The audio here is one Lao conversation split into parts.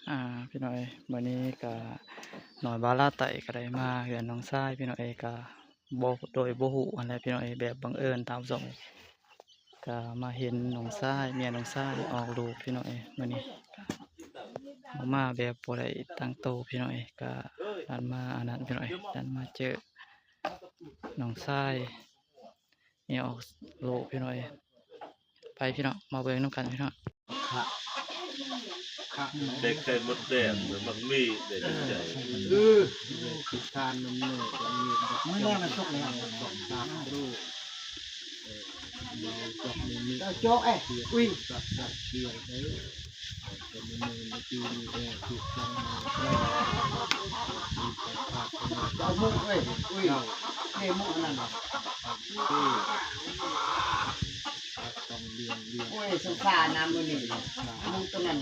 ອ່າ ພີ່ນ້ອງເອີຍ ມື້ນີ້ກະນ້ອຍບາລາໄຕກະໄດ້ມາເຮືອນນ້ອງຊາຍ ພີ່ນ້ອງເອີຍ ກະບໍ່ ໂດຍບໍ່ຮູ້ຫັ້ນແຫຼະ ພີ່ນ້ອງເອີຍ ແບບບັງເອີນຕາມຊ່ອງ ກະມາເຫັນນ້ອງຊາຍ ເມຍນ້ອງຊາຍອອກລູກ ພີ່ນ້ອງເອີຍ ມື້ນີ້ອອກມາແບບບໍ່ໄດ້ຕັ້ງໂຕ ພີ່ນ້ອງເອີຍ ກະດັນມາອັນນັ້ນ ພີ່ນ້ອງເອີຍ ດັນມາເຈີນ້ອງຊາຍ ນີ້ອອກລູກ ພີ່ນ້ອງເອີຍ ໄປ ພີ່ນ້ອງ ມາເບິ່ງນຳກັນ ພີ່ນ້ອງ. ແດກໄຂ່ມົດແດງ ມັກມີໄດ້ໃຈ ເອີ ທານນຳເນີ ມື້ແລກມັນຕົກແລ້ວ ສອງສາມໂຕ ເອີ ເມົາຈອກນີ້ ເຈົ້າໂຈະເອີຍ ອຸ້ຍ ເຈົ້າມຸກເອີຍ ອຸ້ຍ ເທມຸກອັນນັ້ນ ໂອ້ຍ ສົງສານນະມື້ນີ້ ມຸກຕົວນັ້ນ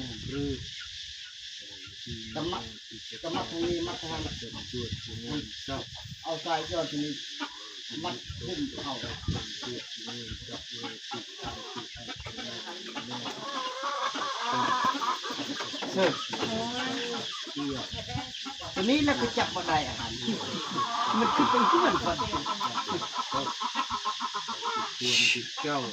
ກະມາ ກະມາທາງນີ້ ມາທາງ ເອົາສາຍຈອດນີ້ ມັດກຸ້ມເຂົ້າ ໂອ້ຍ ໂຕນີ້ລະກະຈັບບໍ່ໄດ້ອາຫານ ມັນຄືໄປເຮືອນກ່ອນ ເຈົ້າ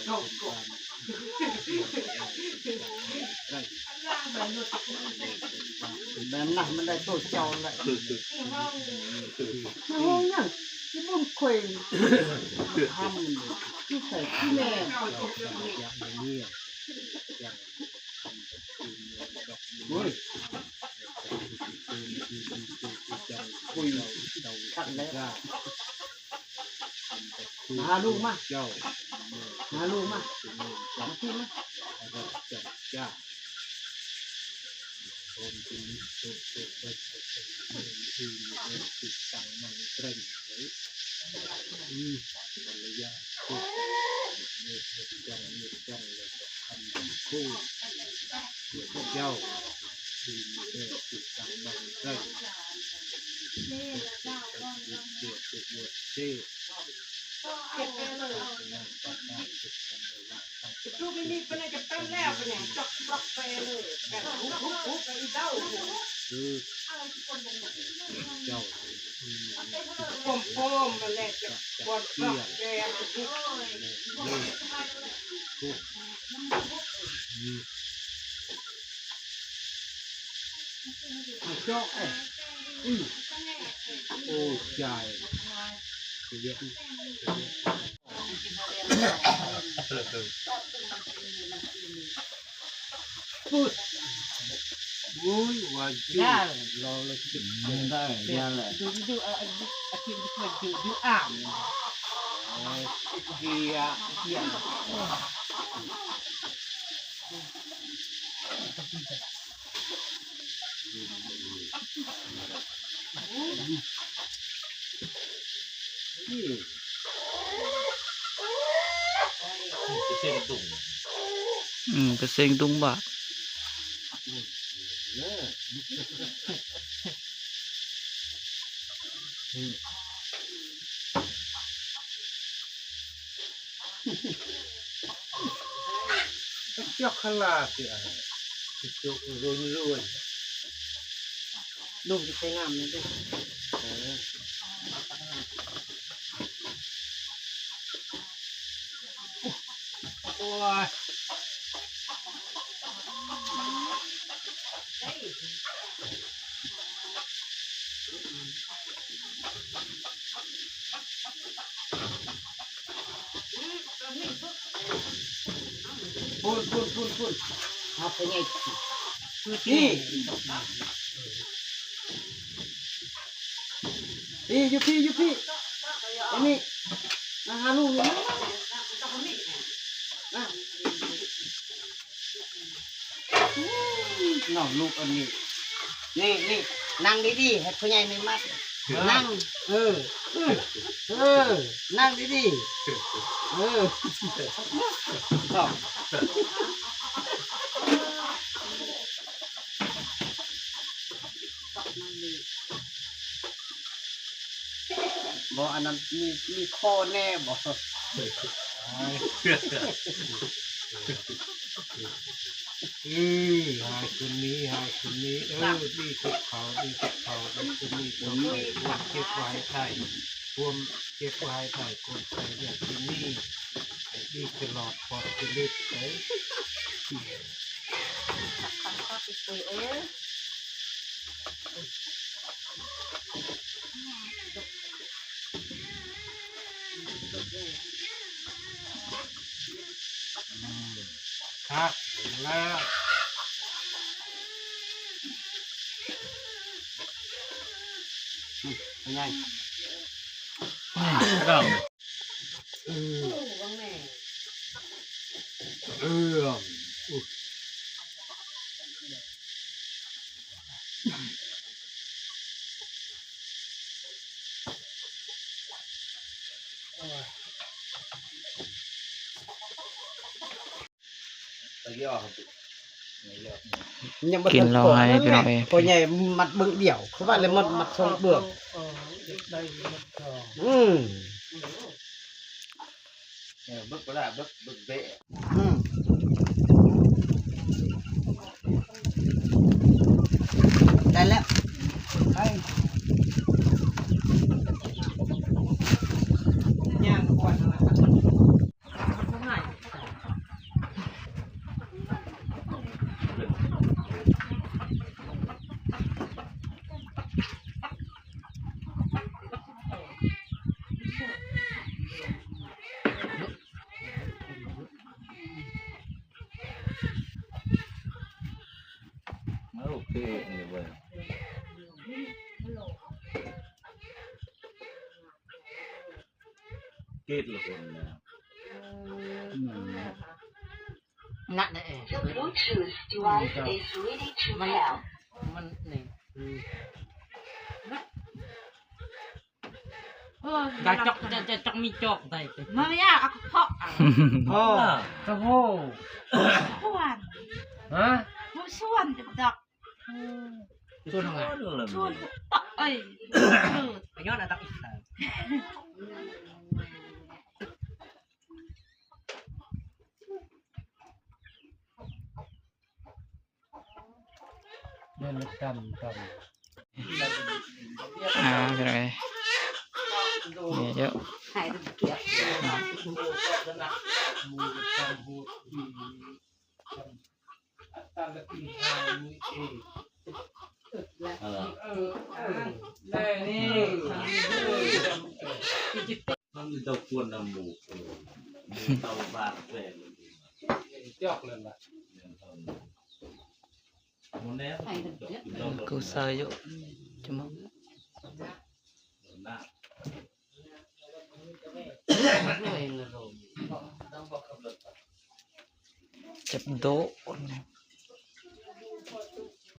ເຈົ້າ ແມ່ນນະ ມັນໄດ້ໂຕເຈົ້າແຫຼະ ເຮົາຍັງຊິບຸນຄ່ອຍທຳ ຄືໃສ່ຄືແມ່ ໂອ້ຍ ໂອ້ຍ ຄັກແລ້ວ ມາຫາລູກມາ ມາຫາລູກມາ ມາທີ່ມາ. ອືມ ກະເສັງຕຸງບາດ. ຈອກຄະລາຕິອາຍ ຈອກລົນໆ ລົງໄປໃສ່ນ້ຳນີ້ເດີ້. ໂອ້ຍ ພຸ້ນ ພຸ້ນ ພຸ້ນ ພຸ້ນ ຫາໄປໃຫຍ່ ນີ້ ນີ້ ຢູ່ພີ້ ຢູ່ພີ້ ອັນນີ້ ມາຫາລູກນີ້ ມາ ມາ. ເນາະ ລູກອັນນີ້ ນີ້ ນີ້ ນັ່ງດີໆ ໃຫ້ພໍ່ໃຫຍ່ນີ້ມັດ ນັ່ງ ເອີ ເອີ ເອີ ນັ່ງດີໆ ເອີ ເນາະ. ນັ່ງດີ ບໍ່ ອັນນັ້ນມີ ມີຄໍແນ່ບໍ່? ເອີ ຫາຍຄືນນີ້ ຫາຍຄືນນີ້ ເອີ ດີຄືເຂົາ ດີຄືເຂົາ ດີຄືນນີ້ ຕ້ອງໄປຄວາມເຈັບໄວ້ໄດ້ ຄວາມເຈັບໄວ້ໄດ້ ຄວາມໄປເລື່ອງຄືນນີ້ ໃຫ້ດີຕະຫຼອດ ປອດຈະລຶກໄປ. ຄັກແລ້ວ ອືມ ເປັນໄງ? ເອີ ເອີ ຍັງບໍ່ທັນ ກິນເຫຼົ້າໃຫ້ພີ່ນ້ອງເອີຍ ພໍ່ໃຫຍ່ມັດເບື້ອງດຽວ ຄືວ່າແລ້ວມັດ ມັດສອງເບື້ອງ ອືມ ເອີ ເບິກບໍ່ໄດ້ ເບິກ ເບິກແບະ ອືມ ໄດ້ແລ້ວ ໄປ ຍ່າງກ່ອນ ໂອເຄ ນີ້ເວີຍ ກຣີດລະຄົນນະ ອືມ ນັກນະເອ The Bluetooth device is ready to pair ມັນ ມັນນີ້ ອືມ ຈະຈອກ ຈະ ຈະ ຈະມີຈອກໄດ້ຕິ ມັນຍາກ ເອົາເພາະ ພໍ ກະໂຫ ຊວນ ຮະ ບໍ່ຊວນຈັກດອກ ຊວນຫຍັງ ຊວນ ເອີຍ ໄປຍ້ອນອັນຕະອີກ ເດີນຕຳ ຕຳ ອ່າ ເປັນໄງ ເຍອະ ໃຫ້ເກັບ ເອີ ເອີ ເອີ ມັນມີແຕ່ຄວນນຳໝູ່ ເອີ ເຕົາບາດແຊນ ຈອກເລີຍລະ ກູຊາໂຍ ຈະມາ ຈັບໂດ.